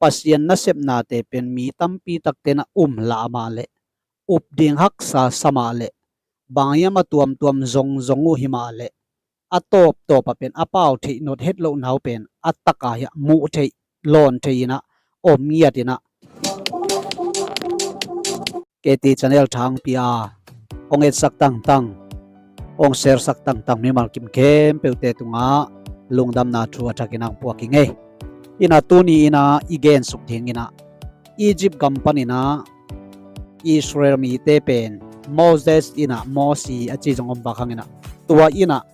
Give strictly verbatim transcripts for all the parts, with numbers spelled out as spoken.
Pasian nasepnate pen mi tampi takte na um lah mah leh, up ding haksa sa mah leh, bang hiam a tuamtuam zongzong uh hi mah leh, a tawptawp ah pen a pau theih not het loh nau pen a tak a hiah muh theih, lawn theih inah, om ngiat inah, K T Channel thangpi a hong etsak tangtang, hong sersak tangtang mimal kim khempeuhte tungah lungdamna thu a thakin ang puak hi ngei. Inah tuni inah i gensuk ding inah Egypt gam pan inah Israel mite pen Moses inah, Mosi a ci zong om bak hang inah, tua inah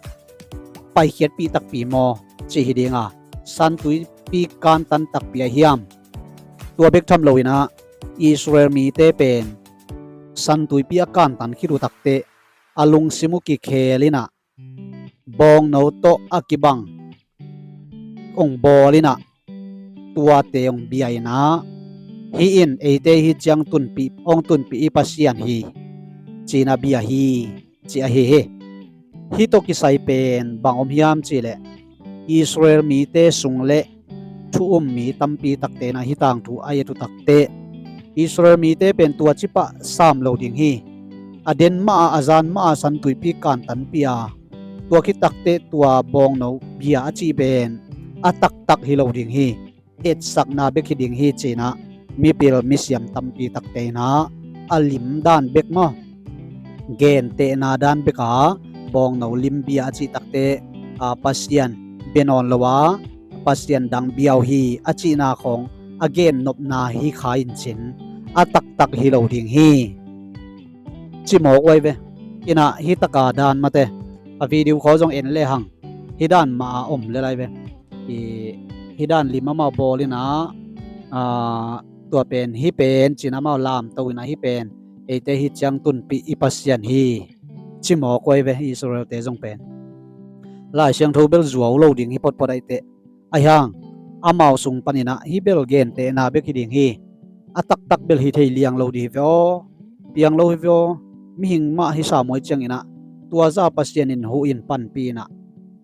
paikhiatpih takpi maw cih hi ding a, Santuipi kantan takpi a hiam? Tua bek tham lo inah Israel mite pen Santuipi a kantan khit uh takteh a lungsim uh kikhel inah, bawngno tawh a kibang hong bawl inah, tuate hong bia inah, hih in eite hih ciang tunpih, hong tunpih i Pasian hi, ci-in a bia hi, ci ahi hi. Hih tawh kisai pen bang om hiam cih leh, Israel mite sung le thu um mi tampi takte na hih tangthu a et uh takteh, Israel mite pen tua cipah sam lo ding hi. A den mah a, a zan mah a Santuipi kantanpih a, tua khit takteh tua bawngno bia a cih pen a taktak hi lo ding hi. Etsakna bek hi ding hi, ci-in ah mipil misiam tampi takte in ah a lim dan bek maw, gentehna dan bek a, bawngno lim bia a cih takteh, a, Pasian bia nawn lo a, Pasian dang bia uh hi a cihna khawng a gennopna hi kha in cin, a taktak hi lo ding hi. Cimawk uh ai ve. In ah hih taka dan mate, a video khawng zong en lehang hih dan mah a om lel ai ve. I, hih dan lim amau bawl in ah, a, tua pen, hih pen ci-in amau lamto in ah, hih pen eite hih ciang tunpih i Pasian hi, cimawk uh ai ve, Israel-te zong pen. Lai Siangtho bel zuau lo ding hi potpot aiteh. Ahi hang amau sung panin ah hih bel gentehna bek hi ding hi. A taktak bel hi thei liang lo ding hi ve aw, piang lo hi ve aw. Mihing mah hi sam uh ai ciangin ah tua zah Pasian in huh in panpih in ah,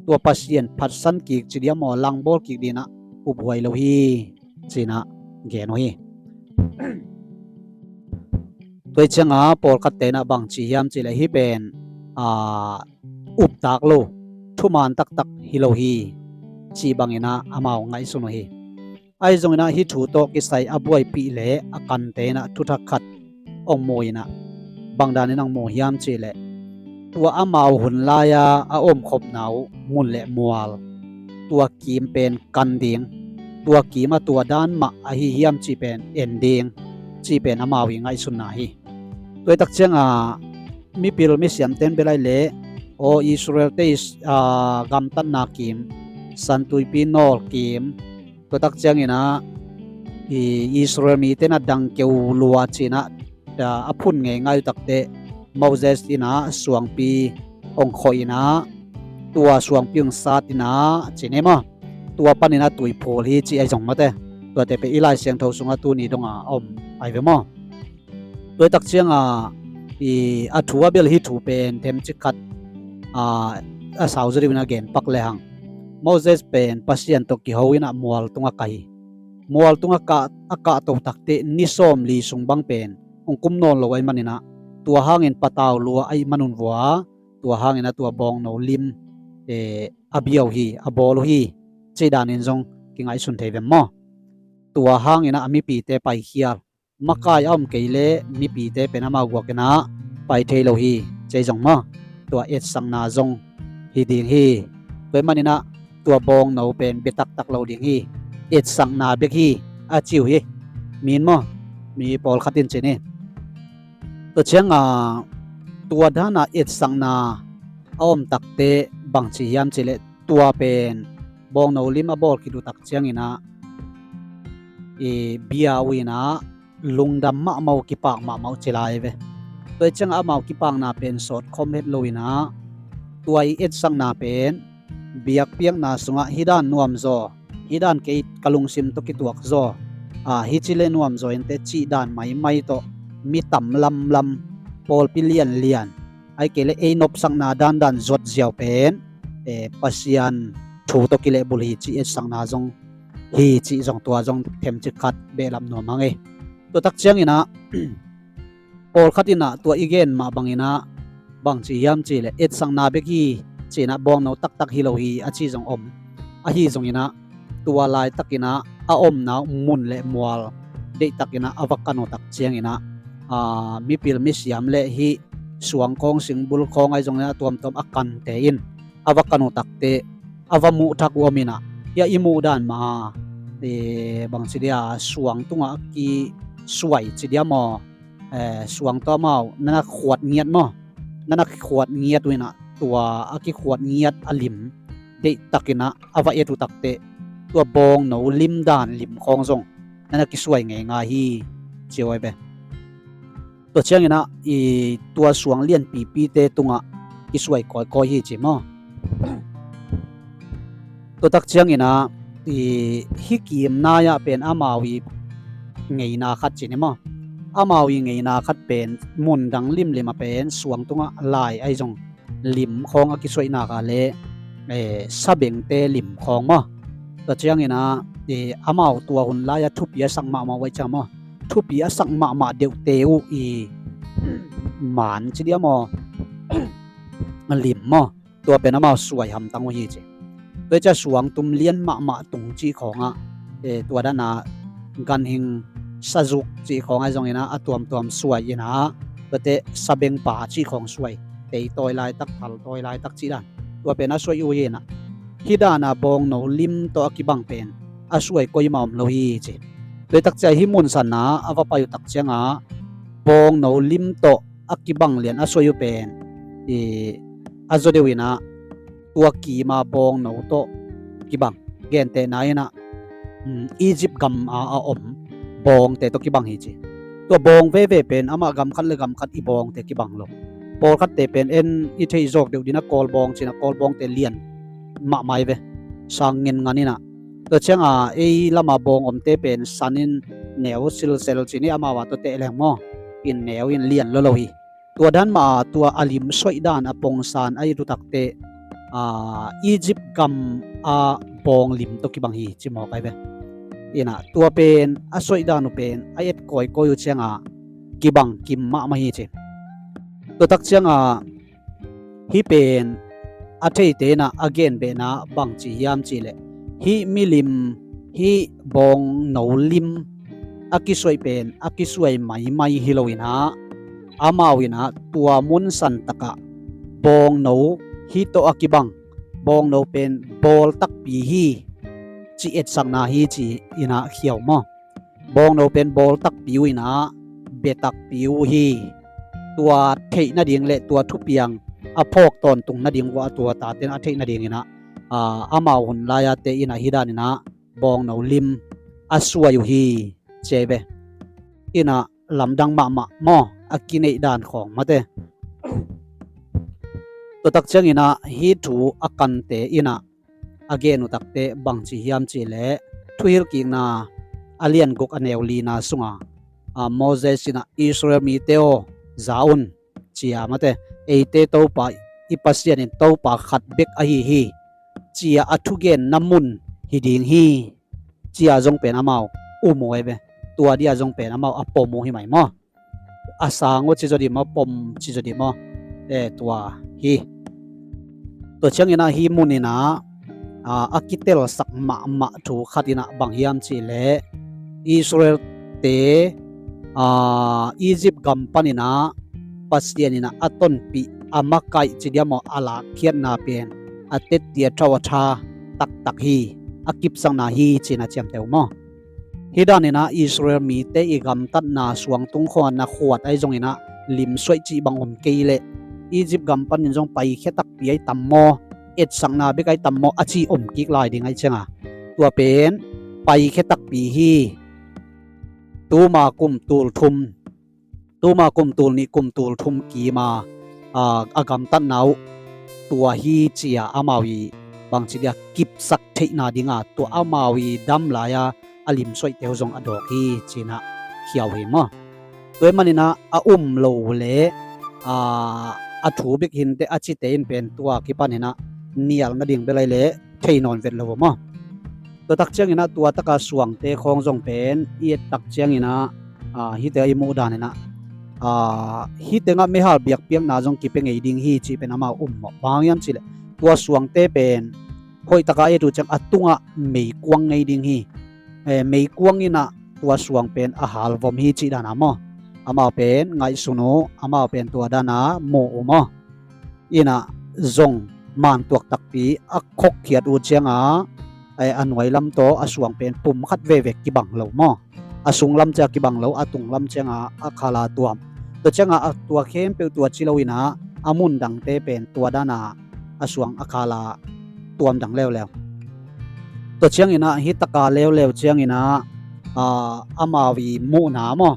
tua Pasian phatsan kik ci ding a maw, langbawl kik ding in ah uphuai lo hi, ci-in ah gen uh hi. Tua hi ciangin ah pawlkhatte in ah bang ci hiam cih leh, hih pen, a, uptak lo, thuman taktak hi lo hi, cih bangin ah amau ngaihsun uh hi. Ahi zongin ah hih thu tawh kisai a buaipih le a kante in ah thuthak khat hong mu in ah, bang danin hong mu hiam cih leh, tua amau hun lai-a a omkhopna uh mun le mual, tua kim pen kan ding, tua kim a tua dan mah ahi hiam cih pen en ding, cih pen amau i ngaihsunna hi. Tua hi tak ciangin ah mipil misiamte in bel ai leh, aw, Israel-te, a, gamtatna kim, Santuipi nawl kim, tua tak ciangin ah i Israel mite in ah dangkeu lua ci-in ah, a, a phun ngeingai uh takteh Moses in ah suangpi hong khawh in ah, tua suangpi hong sat in ah, ci ni maw, tua panin ah tui phul hi, ci ahi zong mate. Tuate pen i Lai Siangtho sungah tuni dong a om ai ve maw. Tua hi tak ciangin ah i, a thu a bel hih thu pen themcik khat, a, a sau zaw deuh in ah gen pak lehang, Moses pen Pasian tawh kiho in ah mual tungah kah hi. Mual tungah kah, a kahto takteh ni sawmli sung bang pen hong kum nawn lo ahih manin ah, tua hangin patau lua ahih manun vua, tua hangin ah tua bawngno lim, eh, a bia uh hi, a bawl uh hi, cih danin zong kingaihsun thei vem maw? Tua hangin ah a mipite paikhial, makai a om kei leh mipite pen amau guak in ah pai thei lo hi, ci ahi zong maw. Tua etsakna zong hi ding hi. Tua ahih manin ah tua bawngno pen bia taktak lo ding hi. Etsakna bek hi, a ci uh hi. Min maw, mi pawlkhat in ci ni. Tua ciangin ah tua dan a etsakna a om takteh bang ci hiam cih leh, tua pen bawngno lim a bawl khit uh tak ciangin ah i bia uh in ah lungdam mahmah uh, kipak mahmah uh ci lai ve. Tua hi ciangin ah amau kipakna pen sawt khawm het lo in ah, tua i etsakna pen biakpiakna sungah hih dan nuam zaw, hih dan kei ka lungsim tawh kituak zaw, a, hih ci leh nuam zaw inteh cih dan maimai tawh, mi tam lamlam, pawlpi lianlian, ahih kei leh ei nopsakna dandan zuat ziau pen, eh, Pasian thu tawh kilehbulh hi, cih etsakna zong hi cih zong tua zong themcik khat behlap nuam hang ei. Tua tak ciangin ah pawlkhat in ah tua i gen mah bangin ah bangci hiam cih leh etsakna bek hi, ci-in ah bawngno taktak hi lo hi a ci zong om. Ahi zongin ah tua laitakin ah a omna mun le mual deihtakin ah a va kan uh tak ciangin ah, aa, mipil misiam le hih suang khawng singbul khawng ahi zongin ah a tuamtuam a kante in a va kan uh takteh a va muh thak uh om in ah, hia i muh dan mah, ee, bangci dia suang tungah a kisuai ci dia maw, ee, suang tawh amau na na khuat ngiat maw, na na khuat ngiat uh in ah tua a kikhuat ngiat a lim deihtakin ah a va et uh takteh tua bawngno lim dan lim khawng zong na na kisuai ngeingai hi, ci uh ahi ve. Tua ciangin ah i tua suang lianpipite tungah kisuai kawikawi hi ci maw. Tua tak ciangin ah i hih kim nai-ah pen amau i ngeina khat ci ni maw. Amau i ngeina khat pen mun dang limlim ah pen suang tungah lai ahi zong lim khawng a kisuaihna kha le, eh, sabengte lim khawng maw. Tua ciangin ah, eh, amau tua hun lai-a thupi a sak mahmah uh ahi ciang maw, thupi a sak mahmah deuhte uh i man ci dia maw, lim maw, tua pen amau suai hamtang uh hi ci. Tua hi ciang suangtum lian mahmah tung cih khawngah, eh, tua dana ganhing sazuk cih khawng ahi zongin ah a tuamtuam suai in ah, tuate sabengpa cih khawng suai, tei tawi laitak, thal tawi laitak cih dan, tua pen a suai uh hi in ah, hih dana bawngno lim tawh a kibang pen a suai koimah om lo hi ci. Tua hi tak ciang hih munsanna a va pai uh tak ciangah bawngno lim tawh a kibang lian a suai uh pen i a zaw deuh in ah tua kima bawngno tawh kibang, gentehna in ah, um, Egypt gam a a om bawngte tawh kibang hi ci. Tua bawng veve pen amah gam khat le gam khat i bawngte kibang lo. Pawlkhatte pen en i theih zawk deuh ding a kawlbawng ci-in ah kawlbawngte lian mahmah hi ve, sang ngenngan in ah. Tua ciangah ei lama bawng omte pen san in neu silsel ci ni, amau a tua teh leng maw, in neu in lian lolo hi. Tua dan mah a tua a lim suaih dan a pongsan a i tutakte, aa, Egypt gam a bawng lim tawh kibang hi ci mawk ahi ve. In ah tua pen a suaih dan uh pen a et kawikawi uh ciangah kibang kim mahmah hi ci. Tua tak ciangah hih pen a theite in ah a genbehna bangci hiam cih leh, hih milim, hih bawngno lim a kisuaih pen a kisuai maimai hi lo in ah, amau in ah tua munsan takah bawngno hih tawh a kibang, bawngno pen bawl takpi hi, ci etsakna hi ci-in ah khiau maw. Bawngno pen bawl takpi uh in ah bia takpi uh hi. Tua theih nading le tua thupiang a phawk tawntung nading uh a tua taten a theih nadingin ah, aa, amau hun lai-a te in ah hih danin ah bawngno lim a suai uh hi ci ahi ve. In ah lamdang mahmah maw, a kineih dan khawng mate. Tua tak ciangin ah hih thu a kante in ah a gen uh takte bangci hiam cih leh, Thuhilhkikna a lian guk a neu lina sungah, a, Moses in ah Israel mite aw, za un, ci-a mate, eite Topa i Pasian in Topa khat bek ahi hi, ci-a a thugenna mun hi ding hi, ci-a zong pen amau um uh ahi ve. Tua dia zong pen amau a pom uh hi mai maw. A sang uh ci zaw dih maw, pom ci zaw dih maw, eh, tua hi. Tua ciangin ah hih munin ah, aa, a kitelsak mahmah thu khat in ah bang hiam cih leh, Israel-te, aa, Egypt gam panin ah Pasian in ah a tonpih, a makaih ci dia maw, a lakkhiatna pen a tetti a thau a tha taktak hi, a kipsakna hi ci-in ah ciamteh uh maw. Hih danin ah Israel mite i gamtatna suangtung khawng a na khuat ahi zongin ah lim suaih cih bang om kei leh, Egypt gam panin zong paikhia takpi ahi tam maw, etsakna bek ahi tam maw a ci om kik lai ding ahi ciangah, tua pen paikhia takpi hi. Tuma kum tul thum, tuma kum tul nih, kum tul thum kima, aa, a gamtatna uh tua hi, ci-a amau i bangci dia kipsak theihna dinga tua amau i dam lai-a a lim suaihte uh zong a dawk hi, ci-in ah khiau hi maw. Tua ahih manin ah a um lo le, aa, a thu bek hinteh a cite in pen tua kipanin ah nial nading bel ahi leh thei nawn vet lo uh maw. Tua tak ciangin ah tua taka suangte khawng zong pen i et tak ciangin ah, a, hite i muh danin ah, a, hih tengah meihal biakpiakna zong kipia ngei ding hi cih pen amau um mawh. Bang hang hiam cih leh tua suangte pen hoih taka et uh ciang a tungah meikuang ngei ding hi. E, meikuang in ah tua suang pen a halvom hi cih dan a maw. Amau pen ngaihsun uh, amau pen tua dan a mu uh maw. In ah zong mantuak takpi a khokkhiat uh ciang a, e, a nuai lam tawh a suang pen pum khat veve kibang lo maw. A sung lam ciang a kibang lo, a tung lam ciang a a khala tuam. Tua ciang a, a tua khempeuh tua ci lo in ah a mun dangte pen tua dan a a suang a khala tuam dang leuleu. Tua ciangin ah hih taka leuleu ciangin ah, a, amau i muhna maw,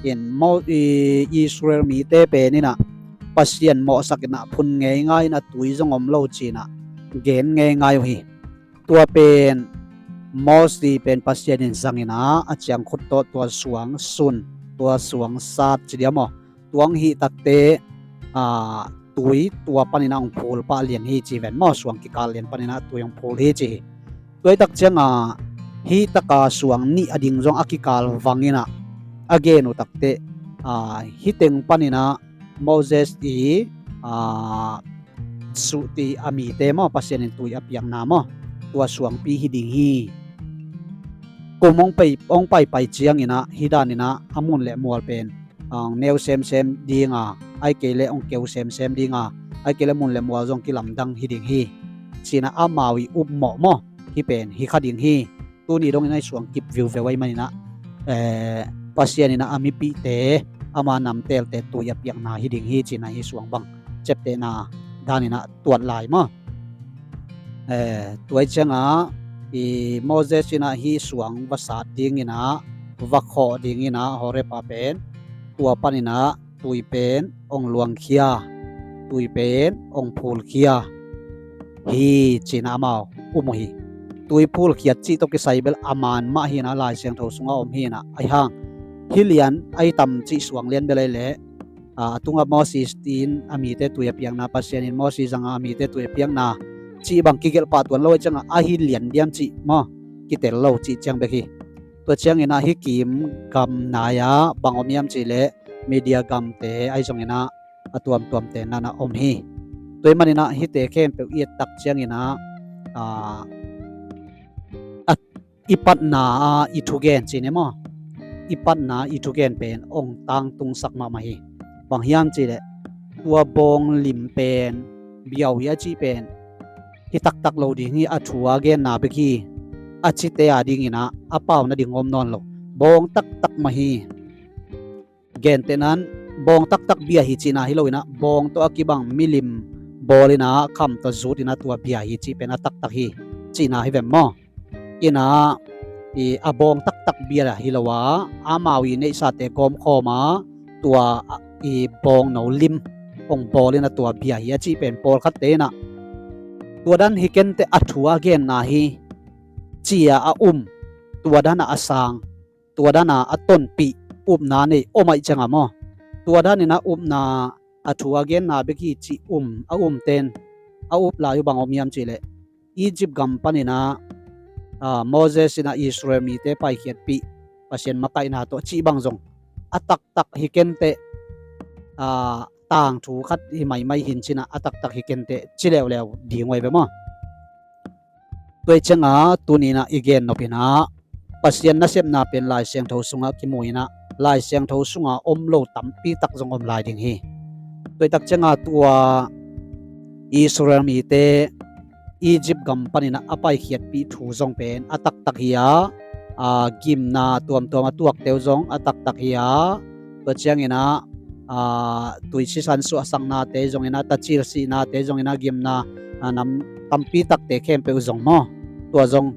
in maw, i, Israel mite pen in ah Pasian mawhsak in ah phun ngeingai in ah tui zong om lo ci-in ah gen ngeingai uh hi. Tua pen Mosi pen Pasian in zang in ah a ciangkhut tawh tua suang sun, tua suang sat ci dia maw, tua hong hih takte, a, tui tua panin ah hong phul pah lian hi ci ven maw, suang kikal lian panin ah tui hong phul hi ci hi. Tua hih tak ciang a hih taka suang nih a ding zong a kikal vang in ah a gen uh takte, a, hih teng panin ah Moses i, a, suhti a mite maw, Pasian in tui a piakna maw, tua suangpi hi ding hi. Kum hong pai, hong paipai ciangin ah hih danin ah a mun le mual pen, a, neu semsem ding a, ahih kei leh hong keu semsem ding a, ahih kei leh mun le mual zong kilamdang hi ding hi. Ci-in ah amau i upmawh maw, hih pen hi kha ding hi. Tuni dongin ah i suang kip viuveu ahih manin ah, e, Pasian in ah a mipihte, ama namtelte tui a piakna hi ding hi ci-in ah hih suang bang ciaptehna danin ah tuat lai maw. E, tua hih ciang a i Moses in ah hih suang va sat dingin ah, va khawh dingin ah Horeb ah pen tua panin ah tui pen hong luangkhia, tui pen hong phulkhia hi ci-in ah amau um uh hi. Tui phulkhiat cih tawh kisai bel a man mah hi-in ah Lai Siangtho sungah om hi-in ah, ahih hang hih lian ahi tam cih suang lian bel ahih leh, a, a tungah Moses in a mite tui a piakna, Pasian in Moses zang a mite tui a piakna cih bang kigelh pah tuan lo ahih ciang a, ahi lian diam cih maw, kitel lo cih ciang bek hi. Tua ciangin ah hih kim gam nai-ah bang om hiam cih leh Midia gamte ahi zongin ah a tuamtuamte nanah om hi. Tua ahih manin ah hihte khempeuh i et tak ciangin ah, a, a, i patna a i thugen ci ni maw, i patna i thugen pen hong tangtungsak mahmah hi. Bang hiam cih leh tua bawng lim pen bia uh hi a cih pen hi taktak lo ding hi, a thu a genna bek hi. A cite a dingin ah a pau nading om nawn lo, bawng taktak mah hi. Gentehna-in bawng taktak bia hi cihna hi lo-in ah, bawng tawh a kibang milim bawl-in ah kham tawh zut-in ah tua bia hi cih pen a taktak hi cihna hi vem maw? In ah, i, a bawng taktak bia hi lo a, amau i neihsate gawmkhawm a, tua, a, i, bawngno lim hong bawl-in ah tua bia hi a cih pen pawlkhatte in ah tua dan hi kenteh, a thu a genna hi ci-a a um, tua dan a a sang, tua dan a a tonpih upna nei om ahih ciang a maw, tua danin a upna, a thu a genna bek hi cih um, a umte in a up lai uh bang om hiam cih leh Egypt gam panin ah, a, Moses in ah Israel mite paikhiatpih, Pasian makaihna tawh cih bang zong a taktak hi kenteh, a, tangthu khat hi maimai hi in ci-in ah a taktak hi kenteh ci leuleu ding uh ahi ve maw? Tua ahih ciang a tuni-in ah i gen nop-in ah Pasian nasepna pen Lai Siangtho sungah kimu-in ah Lai Siangtho sungah om lo tampi tak zong om lai ding hi. Tua ahih tak ciang a tua Israel mite Egypt gam panin ah a paikhiatpih thu zong pen a taktak hi a, a, gimna tuamtuam a tuakte uh zong a taktak hi a, tua ciangin ah, a, tui sisan suahsaknate zongin ah, tacil sihnate zongin ah, gimna, a, nam tampi takte khempeuh zong maw, tua zong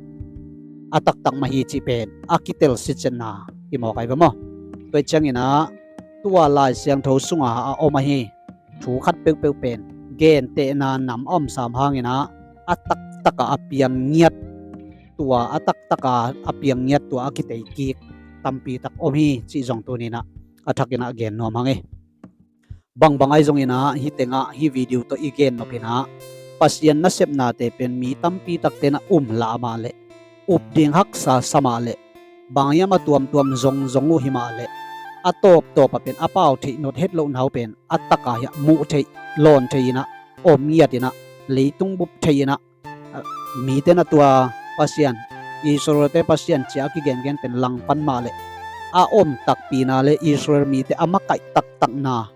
a taktak mah hi cih pen a kitel sitsetna hi mawk ahi ve maw? Tua ahih ciangin ah tua Lai Siangtho sungah a om ahi thu khat peuhpeuh pen gentehna nam a om sam hangin ah a taktak a a piang ngiat, tua a taktak a a piang ngiat, tua a kiteikik tampi tak om hi cih zong tuni-in ah a thakin ah gen nuam hang e. Bangbang ahi zongin ah hih tengah hih video tawh i gen nop-in ah Pasian nasepnate pen mi tampi takte in ah um lah a mah leh up ding haksa sa mah leh, bang hiam a tuamtuam zongzong uh hi mah leh, a tawptawp a pen a pau theih not het lohna uh pen a taka hiah muh theih, lawn thei inah, om ngiat inah, leitung bup thei inah, mite na tua Pasian, Israelte Pasian cia a kigengen pen langpan mah leh, a om takpina le Israel mite a makaih taktakna,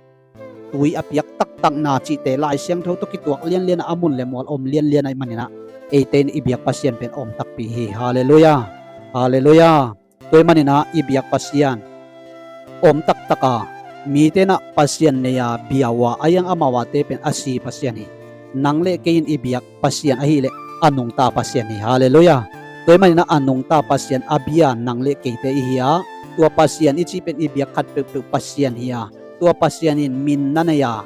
tui a piak taktakna cihte Lai Siangtho tawh kituak lianlian a, a mun le mual om lianlian ahih maninah, eite in i biak Pasian pen om takpi hi. Halleluiah. Halleluiah. Tua ahih maninah i biak Pasian om taktaka, mite inah Pasian nei-a bia uh a, a hiang amau ate pen a si Pasian hi. Nang le kei in i biak Pasian ahih leh a nungta Pasian hi. Halleluiah. Tua ahih maninah a nungta Pasian a bia nang le keite i hi a, tua Pasian i cih pen i biak khat peuhpeuh Pasian hi a, tua Pasian in min na nei a,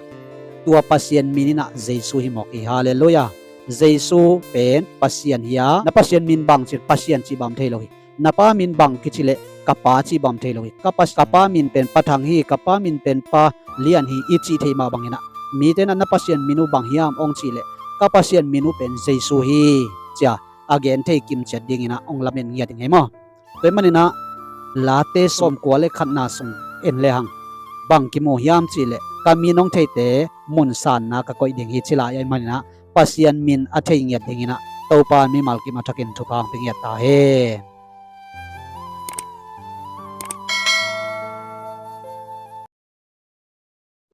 tua Pasian min inah Jesu hi mawk hi. Halleluiah. Jesu pen Pasian hi a, na Pasian min bang cih, Pasian cih bang thei lo hi. Na pa min bang kici leh ka pa cih bang thei lo hi. Ka pa, ka pa min pen Pa Thang hi, ka pa min pen Pa Lian hi i cih thei mah banginah, mite inah na Pasian min uh bang hiam hong cih leh, ka Pasian min uh pen Jesu hi, cia a gen thei kimciat dinginah hong lamen ngiat ding hi maw. Tua ahih maninah Late sawmkua le khatna sung en le hang, bang kimu hiam cih leh, ka min hong theite mun sanna ka koih ding hi, ci lai ahih maninah Pasian min a thei ngiat dinginah Topa mimal kim a thakin thupha hong pia ngiat ta hen.